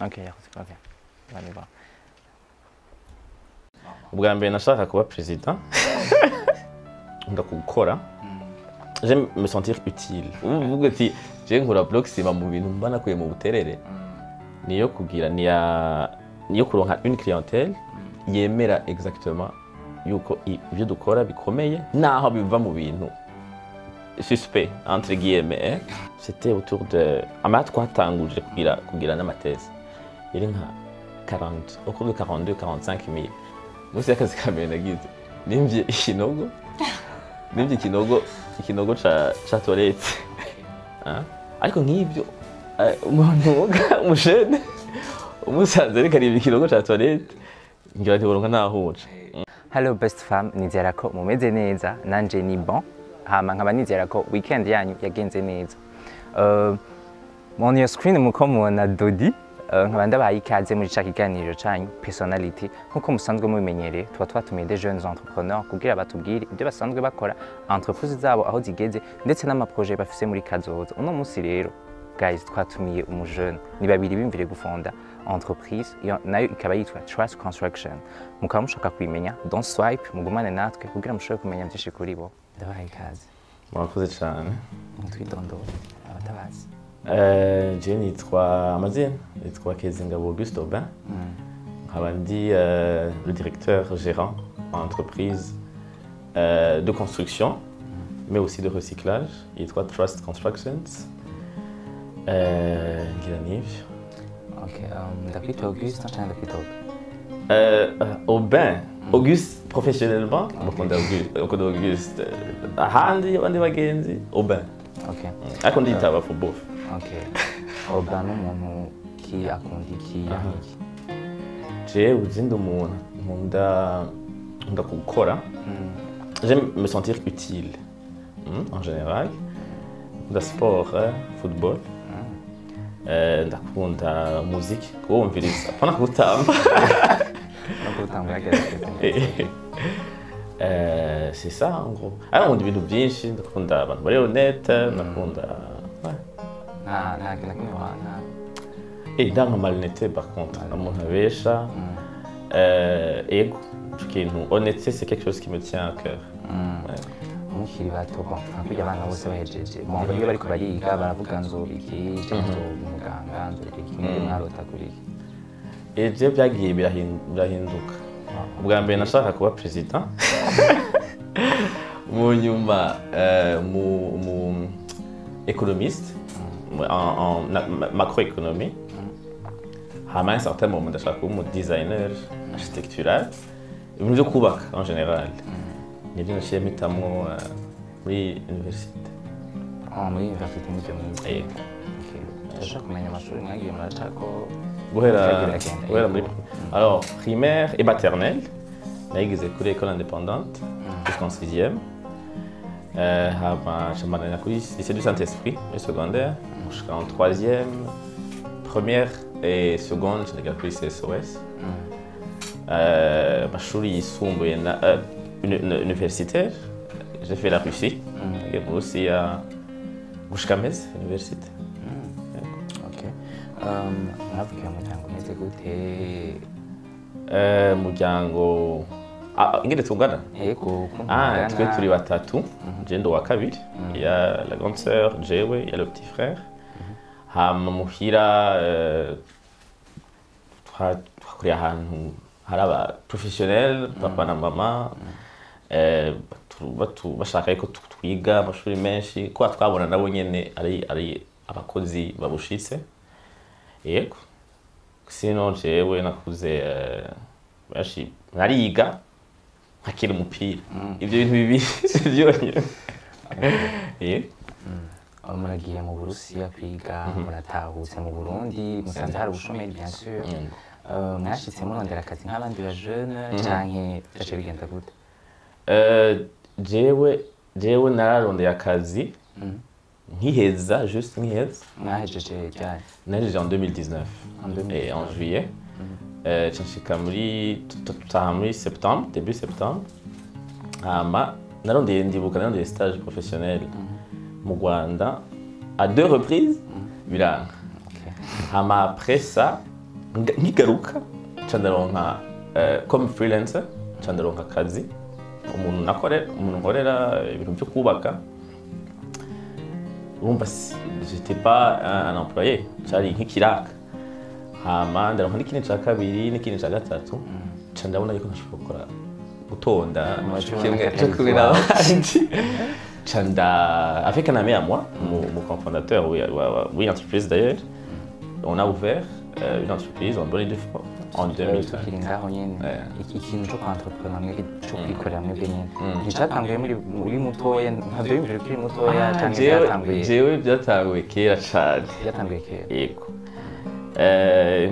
Ok, ok. Allez voir. Ubwa mbere nashaka kuba perezida. Nkunda gukora, j'aime me sentir utile. Uvuga ati je nkora bloc ciment mu bintu mba nakuye mu Buterere, niyo kugira niya niyo kuronka une clientèle yemera exactement yuko ibyo dukora bikomeye, naho biva mu bintu suspect entre guillemets, eh? C'était autour de ama twatanguje kugira n'ama thèses yari nka 40, autour de 42 45 mille. Munsi y'akazi ka mbere nagize, nimvye ikinogo, nimvye ikinogo ca toilette. Ah? Ariko nk'ibyo, umuntu woga umushene umusanze ariko areba ikinogo ca toilette, ngira ntiboronka naho uca. Hello best fam, nizera ko mumeze neza, nanje ni bon. Hama nkaba nizera ko weekend yanyu yagenze neza. On your screen muko mubona Dodi, nkaba ndabahaye ikaze muri ca kiganiro canyu personality. Nkuko musanzwe mubimenyereye, tuba twatumiye des jeunes entrepreneurs kugira batubwire ibyo basanzwe bakora, entreprise zabo aho zigeze, ndetse n'ama projets bafise muri kazoza. Uno munsi rero guys, twatumiye umujeune, ni babiri bimvire gufonda entreprise, iyo nayo ikaba yitwa Trust Construction. Mukaba mushaka kuyimenya, don't swipe, mugumane natwe kugira mushobore kumenya byinshi kuri bo. Ndabahaye ikaze. Murakoze cyane. Mutwidondore abatabazi. Je nitwa, amazina nitwa Kezingabo Auguste Aubin, nkaba ndi le directeur gérant en entreprise de construction mais aussi de recyclage yitwa Trust Constructions. Ngira nivyo. Okay, ndakwita Auguste canke ndakwita Aubin? Aubin Auguste professionnellement, bakunda Auguste, bakunda Auguste. Ahandi abandi bagenzi Aubin. Ariko nditaba for both. Okay, Aubin n'umuntu ki? Akunda iki? Iki? Jewe uzindi umuntu nkunda gukora, j'aime me sentir utile, en général nkunda sport, football. Ndakunda muziki, kuwumviriza apana kuwutamba. No kuwutamba yagerageza. C'est ça en gros. Ah, nkunda ibintu byinshi, ndakunda abantu bari honnête, ndakunda, ouais. Nta kintu na kimwe wa nta Et ndanka malhonnêteté par contre, umuntu abesha. Ego, ico kintu honnêteté, c'est quelque chose qui me tient à cœur. Ouais. Mukiri bato, bon, nka kurya abana bose bahejeje, bon, iyo bariko bariga baravuga nzoba iki, je nzoba umuganga, nzoba iki. Mwebwe mwarota kuri iki? Ivyo byagiye birahinduka. Ubwa mbere nashaka kuba perezida, mu nyuma mu économiste en macroéconomie, hama à un certain moment ndashaka kuba umu designer architectural, ibintu byo kubaka en général. Nibyo naciye mpitamwo muri université. Ah, muri université nivyo mwize? Yego. Okay. Ndashaka kumenya amashuri mwagiye muracako. Guhera Biragenda, guhera muri yego. Alors primaire et maternelle nayigize kuri école indépendante jusqu'en sixième. Hama ncambananya kuri lycée du Saint-Esprit muri secondaire jusqu'en troisième, première et seconde niga kuri CSOS. Amashuri yisumbuye na universitaire, j'ai fait la Russie. Nagiye mu Burusiya gushika mpeze université. Okay. Mwavukiye mu muryango umeze gute? Umuryango, ah, ingene tungana? Yego, ukuntu Ah, mungana. Twe turi batatu. Je ndi uwa kabiri. Il y a la grande sœur, jewe, il y a le petit frère. Hama muhira twakuriye ahantu hari aba professionnel, papa na mama. Bashaka yuko twiga amashuri menshi kuba twabona nabo nyene ari abakozi babushitse. Yego. Sinon jewe nakuze benshi nariga nkakina umupira. Ibyo bintu bibiri byonyine. Yego. Muragiye mu Burusiya kwiga, muratahutse mu Burundi, musanze hari ubushomeri bien sûr. Mwashitse murondera akazi nk'abandi ba jeune canke vyaciye bigenda gute? Jewe nararondeye akazi nkiheza, juste nkiheza. Mwahejeje ryari? Nahejeje en 2019. En 2019. Et en juillet. Nca nshika muri tutaha muri septembre, début septembre. Hama narondeye, ndibuka narondeye stage professionnel mu Rwanda à deux reprises, biranga. Hama après ça Nkigaruka nca ndaronka comme freelancer, nca ndaronka akazi, umuntu nakorera, umuntu nkorera ibintu byo kubaka. Urumva j'étais pas un employé, cari nk'ikiraka. Hama ndaronka n'ikindi ca kabiri n'ikindi ca gatatu, nca ndabona yuko ntashobora gukora, gutonda Wacu kimwe ubona cyo kumwe akazi wawe. N'abandi nca nda avec un ami à moi, mon cofondateur oui, entreprise d'ailleurs, on a ouvert une entreprise en bonne et due forme en 2020. Tukiri ngaho nyene, ikintu cyo kwentreprendre mwebwe, cyo kwikorera mwebwe nyene, nticatanguye muri mutoya? Ntavyo yumvira ukiri mutoya canke Jewe vyatanguye? Jewe byatanguye kera cane. Byatanguye kera. Yego.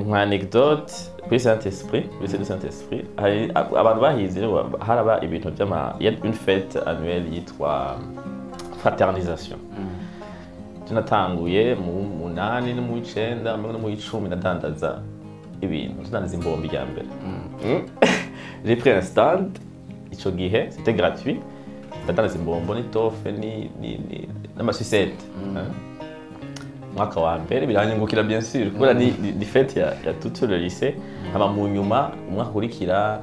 Nka anecdote, kuri Saint Esprit, kuri lycée Saint Esprit, hari abantu bahize rero, haraba ibintu by'ama, il y a une fête annuelle yitwa fraternisation. Je natanguye mu munani no mu icenda hamwe no mu icumi, ndadandaza ibintu, ndadandaza imbombi rya mbere. J'ai pris un stand, ico gihe c'était gratuit, ndadandaza imbombo n'itofe n'amasucette. Hein. Mwaka wa mbere biranyungukira, bien sûr, kubera ni fête ya tout le lycée. Hama mu nyuma, umwaka ukurikira,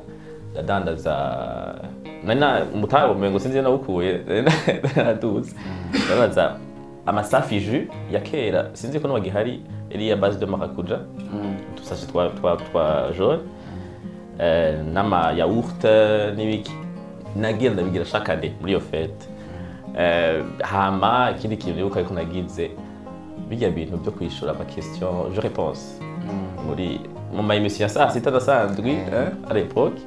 ndadandaza nari na umutahe umengo sinzi iyo nawukuye, naraduze, ndadandaza amasafi jus ya kera, sinzi ko n'ubu yari ya base de maracuja, udusashe twa jaune, n'ama yaourt n'ibiki. Nagiye ndabigira chaque année muri iyo fête. Hama ikindi kintu nibuka yuko nagize bijya bintu byo kwishura ama question je réponse muri mu ma émission ya saa sita na saa ndwi, hein, à l'époque.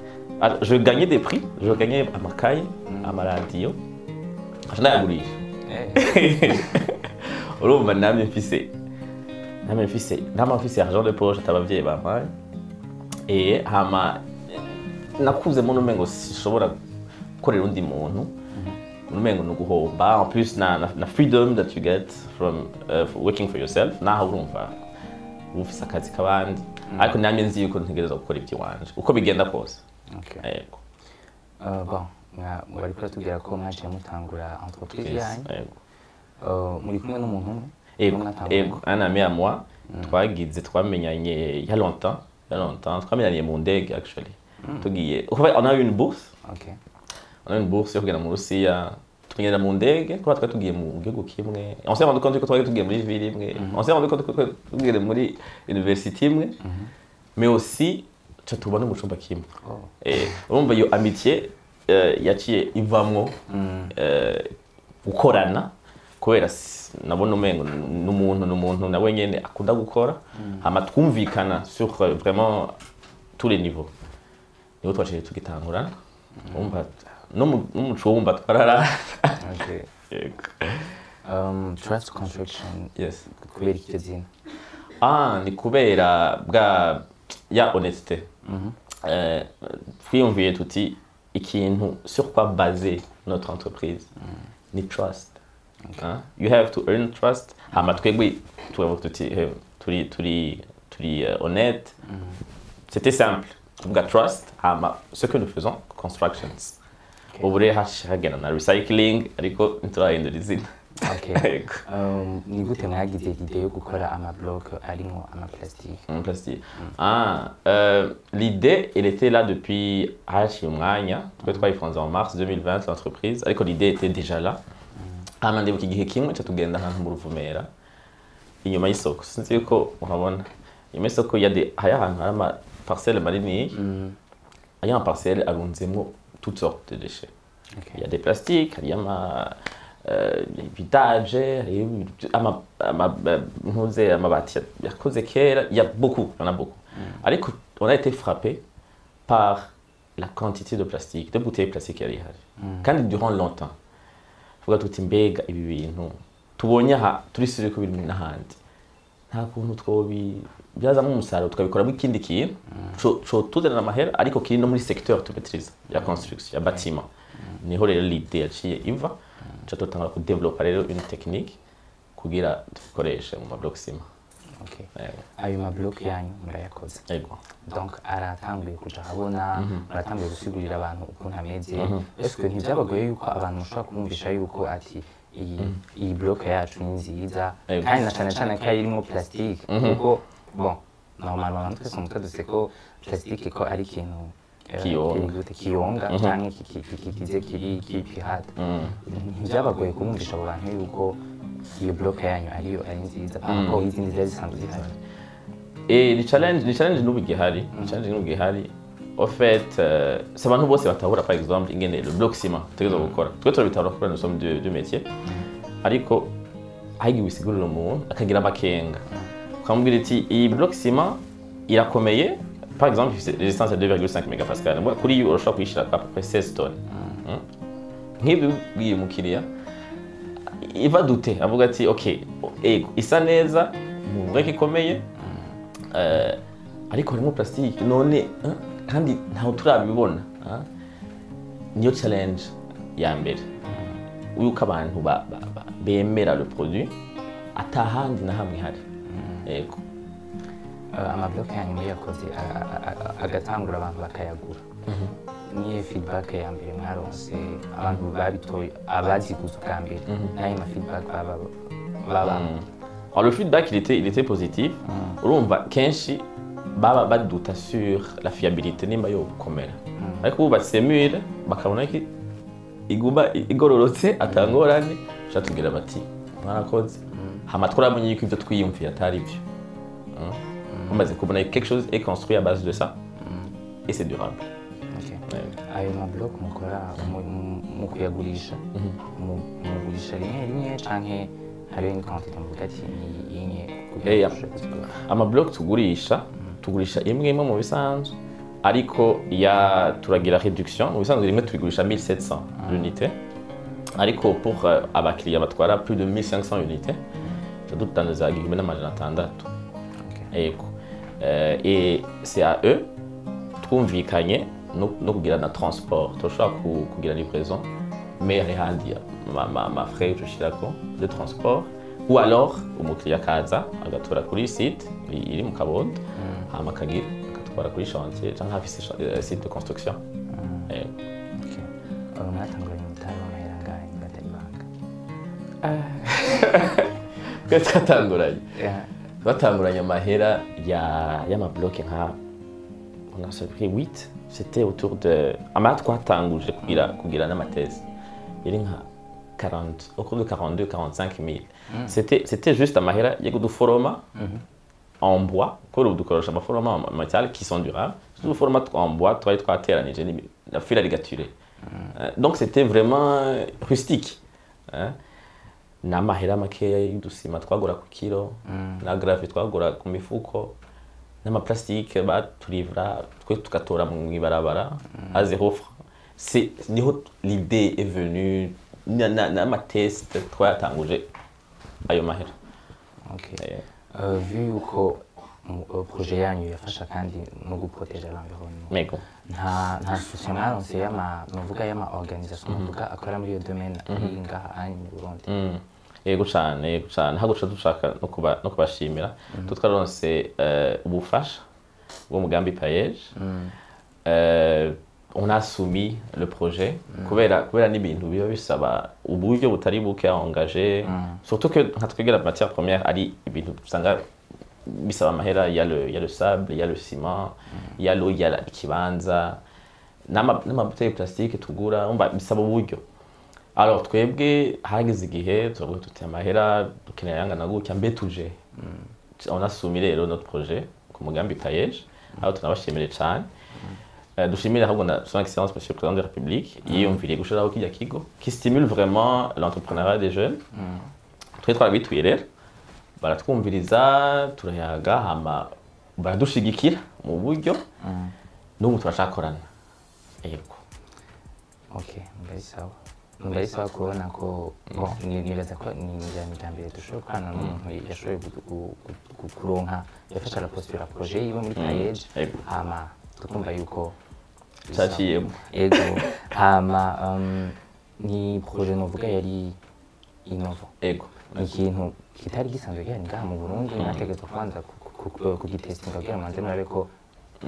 Ah, je gagnais des prix, je gagnais amakaye, amaradiyo, nkaca ndayagurisha. Urumva namye mfise argent de poche ata abavyeyi bampaye. Et hama nakuzemo n'umengo sinshobora gukorera undi muntu, umengo ni uguhomba. En plus na freedom that you get from working for yourself, naho urumva uba ufise akazi k'abandi, ariko namye nzi yuko ntegerezwa gukora iby'iwanje uko bigenda kose. Yego. Bon, bariko baratubwira ko mwaciye mutangura entreprise yanyu. Yego. Muri kumwe n'umuntu umwe? Ego. Mwatanguranye? Ego, un ami à moi, twagize, twamenyanye il y a longtemps, il y a longtemps, twamenyanye mu ndege actually. Tugiye, en fait, on a eu une bourse, on a eu une bourse yo kugenda mu Rusiya, tumenyana mu ndege kuba twari tugiye mu gihugu kimwe. On s'est rendu compte ko twari tugiye muri ville imwe. On s'est rendu compte ko twari tugiye muri université imwe. Mais aussi ca tuba no mu cumba kimwe. Urumva iyo amitié yaciye ivamwo gukorana, kubera nabona umengo n'umuntu nawe nyene akunda gukora, hama twumvikana sur vraiment tous les niveaux, niho twaciye tugitangura. Urumva no mu cumba twarara. Yego. Trust Construction, kubera iryo zina? Ah, ni kubera bwa ya honnêteté. Twiyumviye tuti ikintu sur quoi baser notre entreprise ni trust. Hein? You have to earn trust. Hama twebwe tukavuga tuti turi honnête. C'était simple. Tuvuga trust, hama ce que nous faisons, constructions. Ubu rero hagenda na recycling, ariko ntiturahindura izina. Yego. Ni gute mwagize idée yo gukora amabloc arimwo amaplastique? En plastique. Ah, l'idée, elle était là depuis haciye umwanya. Twe twayifunze en mars 2020 l'entreprise, ariko l'idée était déjà là. Hama ndibuka igihe kimwe ca tugenda ahantu mu Ruvumera, inyuma y'isoko, sinzi yuko uhabona. Inyuma y'isoko il y a des, hari ahantu hari ama parcelles manini. Hariyo ama parcelles arunzemwo toutes sortes de déchets. Il y a des plastiques, il y a ama ibidaje, hariyo ama ntuze amabati yakoze kera, il y a beaucoup, il y en a beaucoup. Ariko on a été frappé par la quantité de plastique, de bouteilles plastiques yari ihari. Kandi durant longtemps. Tuvuga tuti mbega ibi bintu tubonye aha, turi sûr ko biri n'ahandi, nta kuntu twobibyazamo umusaruro, tukabikoramo ikindi kintu co tuzanira amahera, ariko kiri no muri secteur tumaîtrise ya construction, ya bâtiment. Niho rero l'idée yaciye iva, ca dutangura kudevelopa rero une technique kugira dukoreshe mu mabloc ciment. Yego. Ayo mabloc yanyu murayakoze? Yego. Donc aratanguye kuja ahabona, muratanguye gusigurira abantu ukuntu ameze. Est-ce que ntivyabagoye yuko abantu mushobora kumvisha yuko ati iyi bloc yacu ni nziza, kandi na cane cane ko irimwo plastique? Kuko bon, Normalement abantu twese mu mutwe dufise ko plastique ko ari ikintu Kiyonga. Kiri gute, kiyonga canke kigize kiri pirate. Ntibyabagoye kumvisha abo bantu yuko iyo bloc yanyu ariyo ari nziza par rapport y'izindi zari zisanzwe zihari? Et ni challenge n'ubu igihari, ni challenge n'ubu igihari. Au fait, si abantu bose batahura, par exemple, ingene le bloc ciment tutegerezwa gukora. Twe turabitahura kubera nous sommes du métier. Ariko hagiye ubisigurira umuntu akagira amakenga. Ukamubwira iti iyi bloc ciment irakomeye, par exemple ifise résistance à 2,5 mégapascal. Mbwa kuri yo urashobora kuyishira à peu près 16 tonnes. Nk'ibyo ubwiye umukiriya iva dute avuga ati ok, ego isa neza, muvuge ko ikomeye, ariko harimo plastique none, kandi ntawe turabibona, ah? Niyo challenge ya mbere yuko abantu bemera le produit atahandi na hamwe hari, yego. Amabloc yanyu muyakoze agatangura abantu bakayagura, niyo feedback ya mbere mwaronse, abantu babitoye, abaziguze ubwa mbere, n'ayo ma feedback baba? Alors, le feedback il était positif. Urumva kenshi baba baduta sur la fiabilité nimba yo gukomera, ariko bubatse mur bakabona ko iguma igororotse atangorane, tubwira bati mwarakoze. Hama twaramenye yuko ivyo twiyumviye atari byo. Bamaze kubona que quelque chose est construit à base de ça et c'est durable. Okay. Ouais. Ayo mabloc mukora mu kuyagurisha, mugurisha rimwe rimwe canke hariho une quantité muvuga ati ni inye kugira ngo dushobore kuzigura? Amabloc tugurisha imwe imwe mu bisanzwe, ariko ya turagira réduction. Mu bisanzwe rimwe tubigurisha 1700 l'unité, ariko pour abakiriya batwara plus de 1500 unités dutandaza 1600. Yego. Et c'est à eux twumvikanye no kugira na transport, turashobora kugira livraison, mais hari handi ma frais dushirako de transport, ou alors umukiriya akaza agatora kuri site iri mu Kabondo, hama akagira agatwara kuri chantier canke hafise site de construction. Yego. Okay. Mwatanguranye umutahe w'amahera angahe, niba atari ibanga? Twe twatanguranye batanguranye amahera ya y'amabloc nka on a pris 8, c'était autour de amahera twatanguje kugira n'amatese yari nka 40, autour de 42 45 000. C'était juste amahera yo kuduforoma en bois, kubera ubu dukoresha amaforoma en métal qui sont durables, uduforoma en bois twari twateranije na fil à ligature. Donc c'était vraiment rustique, hein. N'amahera makeya y'udusima twagura ku kilo, na gravier twagura ku mifuko, n'amaplastique baturivra twe tugatora mu ibarabara à zéro franc. C'est niho l'idée est venue, n'amatest twayatanguje ayo mahera. Okay. Vu yuko projet yanyu yafasha kandi no guprotéger l'environnement, Mego. nta soutien mwaronse y'ama novuga y'ama organisation novuga akora muri iyo domaine ari ngaha anyu mu Burundi? Yego cane, yego cane. Ntabwo duca dushaka no kubashimira. Tutwaronse ubufasha bw'umugambi PAEEJ. On a soumis le projet kubera n'ibintu biba bisaba uburyo butari buke à engager, surtout que nka twebwe la matière première ari ibintu usanga bisaba amahera. Il y a le sable, il y a le ciment, il y a l'eau, il y a ikibanza n'amabouteille plastique tugura, umva bisaba uburyo. Alors twebwe hageze igihe turavuga tuti amahera dukeneye ayangana gutya, mbe tuje. On a soumis rero notre projet ku mugambi PAEEJ, aho tunabashimire cane. Dushimire ahubwo na son excellence monsieur le président de la République yiyumviriye gushiraho kirya kigo qui stimule vraiment l'entrepreneuriat des jeunes. Twe twarabituye rero baratwumviriza, turayaga, hama baradushigikira mu buryo, n'ubu turashakorana, yego. Okay, ndayisawa, ndayisawa kubona ko bon, nibaza ko ni injyana mbere dushobora gukorana n'umuntu yashoboye kuronka yafasha la postura projet yiwe muri PAEEJ, hama tukumva yuko Caciyemo. Ego, hama ni projet novuga yari innovant, ni ikintu kitari gisanzwe gihari ngaha mu Burundi. Mwategerezwa kubanza kugitestinga kugira ngo manze murabe ko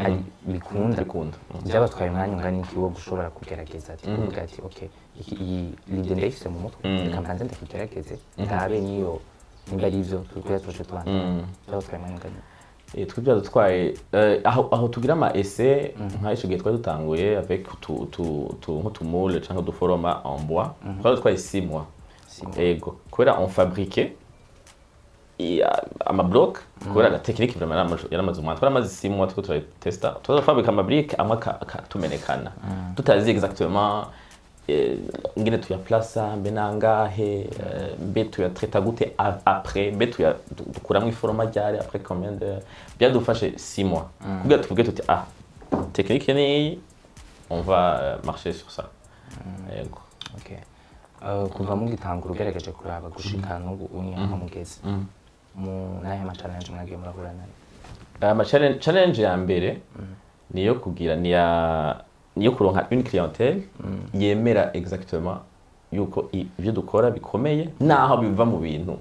ari bikunda. Bikunda. Byabatwaye umwanya ungana iki wo gushobora kugerageza, ati kuvuga ati ok, iyi l'idée ndayifise mu mutwe, reka mbanze ndakigerageze ndabe niyo nimba ari ivyo, tukuya tuje tubandanya? Byabatwaye umwanya ungana iki? Twe byadutwaye aho tugira ama essai, nka ico gihe twari dutanguye avec nk'utu moule canke uduforoma en bois, twadutwaye 6 mois. 6 mois. Ego, kubera on fabriquait ama bloc, kubera la technique vraiment yaramaze umwanya, twaramaze 6 mois turiko turayitesta, turafabrika ama brique amwe akatumenekana, tutazi exactement ngene tuyaplasa, mbe nangahe, mbe tuyatraita gute après, mbe dukuramwo iforoma ryari, après combien de byadufashe 6 mois kugira tuvuge tuti: "Ah, technique ni, on va marcher sur ça." Yego. Okay. Kuva mugitangura, ugerageje kuraba gushika n'ubu unye aho mugeze, mu nahe ma challenge mwagiye murahura nayo? Ama challenge ya mbere niyo kugira niya niyo kuronka une clientèle yemera exactement yuko ibyo dukora bikomeye, naho biva mu bintu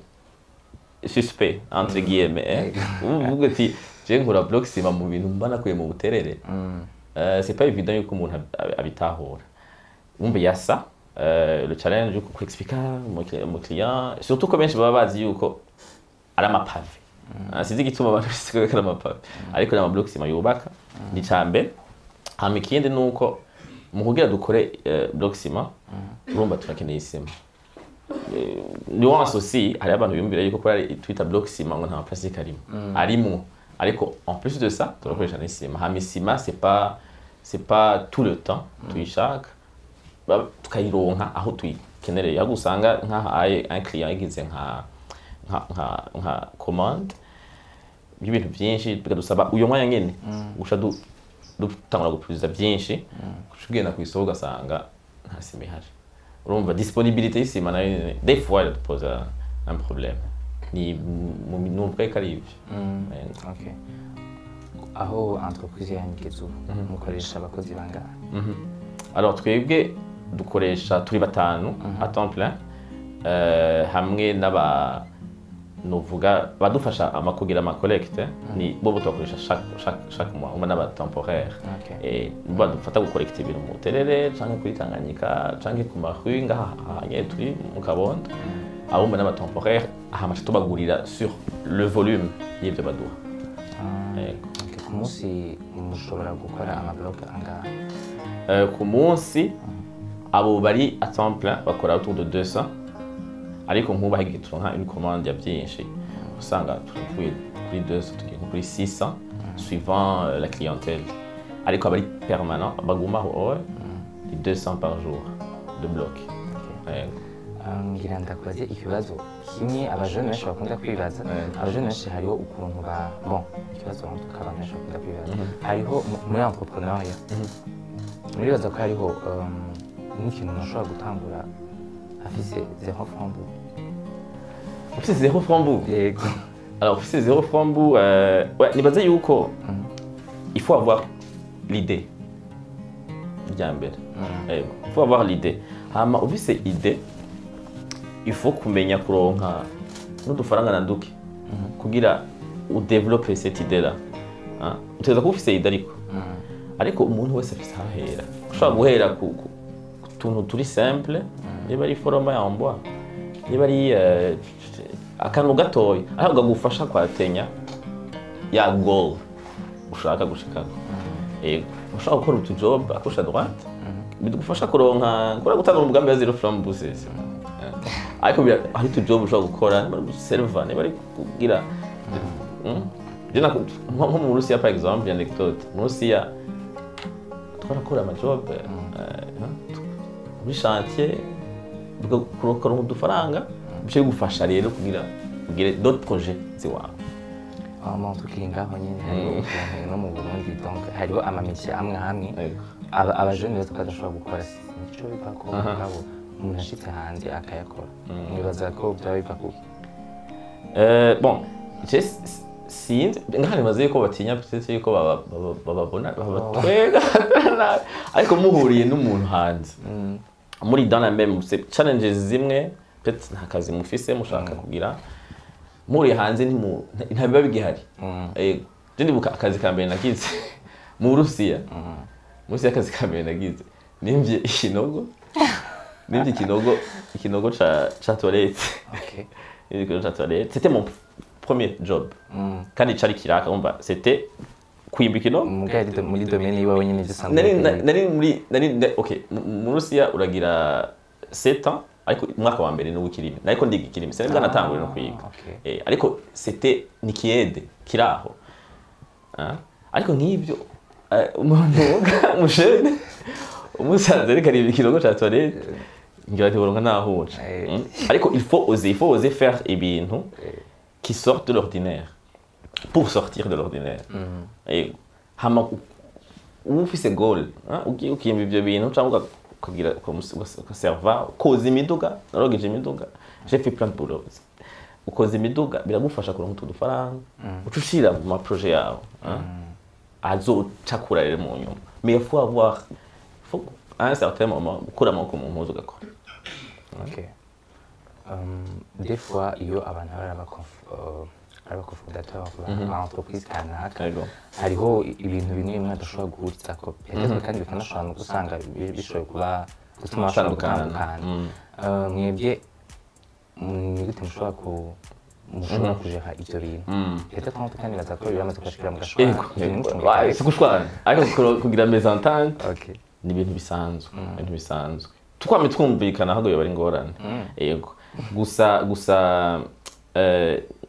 suspect, entre guillemets, eh? Uvuga ati: "Je nkora bloc ciment mu bintu mba nakuye mu Buterere." C'est pas évident yuko umuntu abitahura. Wumva yasa le challenge yuko kuexplica mu client, surtout ko benshi baba bazi yuko ari ama pavé. Ah, sinzi igituma abantu bisigaye ko ari ama pavé, ariko ni ama bloc ciment yubaka. Ni icya mbere. Hama ikindi ni uko mu kugira dukore bloc ciment, urumva turakeneye isima. Nuance aussi, hari abantu biyumvira yuko kubera twita bloc ciment ngo nta plastique arimo. Arimo, ariko en plus de ça turakoresha n'isima. Hama isima, c'est pas tout le temps tuyishaka, tukayironka aho tuyikenereye, aho usanga nk'ahaye un client yagize nka commande y'ibintu byinshi, bikadusaba uyo mwanya nyene guca dutangura guproduza byinshi, guca ugenda ku isoko ugasanga nta sima ihari. Urumva disponibilité y'isima nayo nyene, des fois iradupoza un problème. Ni numva ko ari ivyo. Okay. Aho entreprise yanyu igeze ubu, mukoresha abakozi bangahe? Alors, twebwe dukoresha, turi batanu à temps plein, hamwe n'aba nuvuga badufasha kugira ama collecte, ni bo tubakoresha chaque mois, umva n'aba temporaire. Bo badufata gukolekta ibintu mu Buterere canke kuri Tanganyika canke ku ma rue ngaha hanye turi mu Kabondo. Abo mbona n'aba temporaire, hama tubagurira sur le volume y'ivyo baduha. Yego. Okay. Ku munsi mushobora gukora ama bloc angahe? Ku munsi, abo bari à temps plein bakora autour de 200, ariko nk'ubu hagiye turonka une commande ya byinshi, usanga turavuye kuri 200 tugiye nko kuri 600, suivant la clientèle. Ariko abari permanent bagumaho owe ni 200 par jour de bloc. Yego. Ngira ndakubaze ikibazo kimwe abajene benshi bakunda kwibaza. Abajene benshi hariho ukuntu ba, bon, ikibazo en tout cas abantu benshi bakunda kwibaza, hariho muri entrepreneuriat muribaza ko hariho nk'ikintu umuntu ashobora gutangura afise zéro franc bu? Ufise zéro franc bu? Yego. Alors, ufise zéro franc bu, ouais, nibaze yuko il faut avoir l'idée rya mbere. Yego, il faut avoir l'idée. Hama ufise idée, il faut kumenya kuronka n'udufaranga na duke kugira udéveloppe cette idée là. Hein? Utegereza kuba ufise idée, ariko umuntu wese afise aho ahera. Ushobora guhera ku tuntu turi simple, niba ari foroma ya en bois, niba ari akantu gatoya ariko kagufasha kwatenya ya goal ushaka gushikako. Yego, ushaka gukora utu job à gauche à droite bidufasha kuronka, kubera gutanga umugambi wa zéro franc bu, c'est ariko hari utu job ushobora gukora, niba ari guserva, niba ari kugira. Je nko mu Burusiya par exemple, anecdote, mu Burusiya twarakora ama job muri chantier, tukaronka udufaranga, bice bigufasha rero kugira ugire d'autres projets ziwawe. Hama tukiri ngaho nyine, hariho ukuntu no mu Burundi, donc hariho ama métier amwe amwe abajene baza ko badashobora gukora, nico biva ko mugabo umuntu ashitse hanze akayakora. Mwibaza ko byaba biva kuki? Bon, je sinzi, ngaha nibaze yuko batinya peut-être yuko bababona babatwega nabi, ariko muhuriye n'umuntu hanze muri dans la même challenges zimwe, peut-être nta kazi mufise mushaka kugira, muhuriye hanze nta biba bigihari. Yego, je ndibuka akazi ka mbere nagize mu Burusiya. Mu Burusiya, akazi ka mbere nagize, nimvye ikinogo, nimvye ikinogo ca toilette. Ikinogo ca toilette, c'était mon Premier job kandi cari kiraka, umva, c'était kwimba ikinogo. Muga yari muri domaine yiwawe nyine, ivyo usanzwe Nari ukora. Nari muri nari okay, mu Rusiya uragira 7 ans, ariko umwaka wa mbere ni uw'ikirimi. Nariko ndiga ikirimi, sinari bwanatangure no kwiga. Ariko c'était ni kiyede kiraho. Ah, ariko nk'ibyo, umuntu umushene umusanze ariko areba ikinogo ca toilette, ngira ati boronka nahuca. Ariko il faut oser, il faut oser faire ibintu qui sortent de l'ordinaire pour sortir de l'ordinaire. Hama uba ufise goal, ah, ugiye ukimba ivyo bintu cyangwa ukagira ugaserva, ukoza imiduga. Narogeje imiduga, j'ai fait plein de boulot. Ukoza imiduga biragufasha kuronka utu dufaranga uca ushira mu ma projet yawe, ah, azocakura rero mu nyuma. Mais il faut avoir, il faut à un certain moment gukura amaboko mu mpuzu ugakora. Okay. Des fois iyo abantu bari aba cofondateur ba entreprise kanaka, hariho ibintu bimwe bimwe badashobora guhurizako peut-être, kandi bikanashobora no gusanga bishoboye kuba gutuma bashobora Gutandukana. gutandukana. Mwebwe ni gute mushobora kujera ivyo bintu? Peut-être en tout cas nibaza ko biramaze kubashikira mugashwana. Ivyo bintu Ouais, si gushwana, ariko kugira mésentente ni ibintu bisanzwe, ibintu bisanzwe. Twame twumvikana, ahubwo yoba ari ingorane. Yego, gusa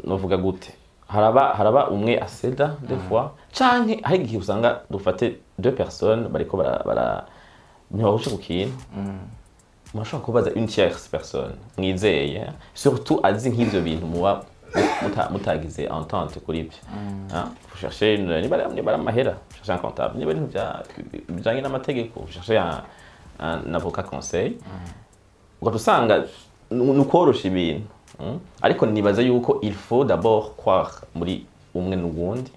novuga gute, haraba umwe acéda des fois, canke hari igihe usanga, dufate deux personnes bariko bara ntibahuje ku kintu, murashobora kubaza une tierce personne mwizeye, surtout azi nk'ivyo bintu muba mutagize entente kuri ibyo. Hein? Vous cherchez une, niba ari amahera, vous cherchez un comptable, niba ari ibintu bijanye n'amategeko, vous cherchez un avocat conseil, ugaca usanga ni ukworosha ibintu. Ariko nibaza yuko il faut d'abord croire muri umwe n'uwundi,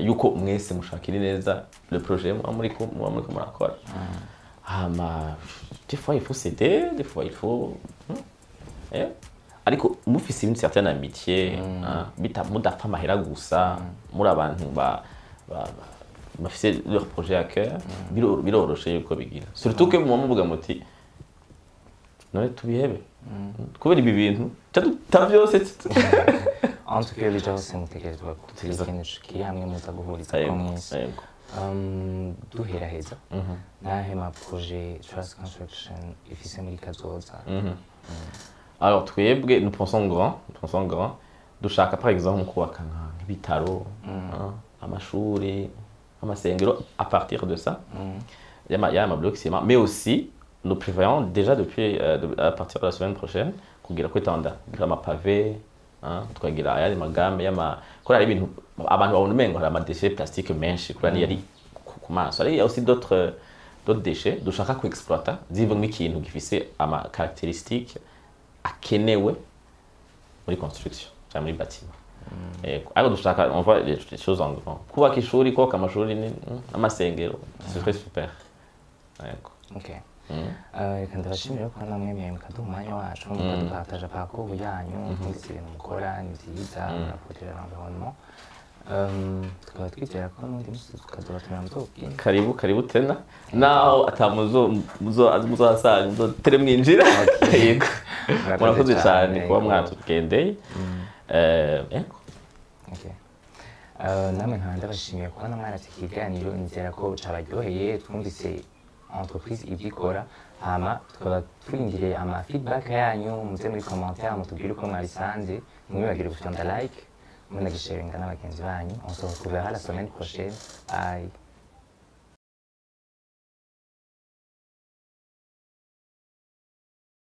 yuko mwese mushakira neza le projet muba muriko murakora. Hama des fois il faut céder, des fois il faut Ariko mufise une certaine amitié, hein, bita mudapfa amahera gusa, muri abantu bafise leur projet à cœur, biroroshe yuko bigira, surtout que muba muvuga muti: "None tubihebe kubera ibi bintu ca duta byose?" En tout cas, byose mutegerezwa kugira ikintu kiri hamwe muza guhuriza ko mwese. Yego. Duheraheza, nahe ma projet Trust Construction ifise muri kazoza? Alors twebwe nous pensons grand, nous pensons grand. Dushaka par exemple kubaka nk'ibitaro, hein, amashuri, amasengero à partir de ça. Il y a ma bloc ciment, mais aussi nous prévoyons déjà depuis à partir de la semaine prochaine kugira kwitanda, kugira ama pavé, hein, tukagira ayandi ma gamme y'ama, kubera hari ibintu abantu babona umengo hari ama déchets plastiques menshi kubera niyo ari ku maso. Hari aussi d'autres déchets dushaka ku exploiter zivamo ikintu gifise ama caractéristiques akenewe muri construction cyangwa muri bâtiment. Yego, ariko dushaka, on voit les choses en grand: kubaka ishuri, kubaka amashuri n'amasengero, ce serait super. Yego. Okay. Reka ndabashimira ko namwemeye mukaduha umwanya wacu, mukadupartaja parcours yanyu. Twumvise ibintu mukora ni vyiza, muraprotégea l'environnement. Tukaba twizera ko n'undi musi tukazobatumira muzobwira. Karibu, karibu tena, naho ata muzo muzohasanga, muzotere mwinjira. Yego, murakoze cyane kuba mwatugendeye. Yego. Okay. Namwe nkaba ndabashimiye kubona mwaratse ikiganiro, nizera ko cabaryoheye. Twumvise entreprise ibyo ikora, hama tukaba turindiriye ama feedback yanyu. Muze muri commentaire mutubwire uko mwabisanze. Ntimwibagire gufyonda like, munagisharinga n'abagenzi banyu. On se retrouvera la semaine prochaine. Bye.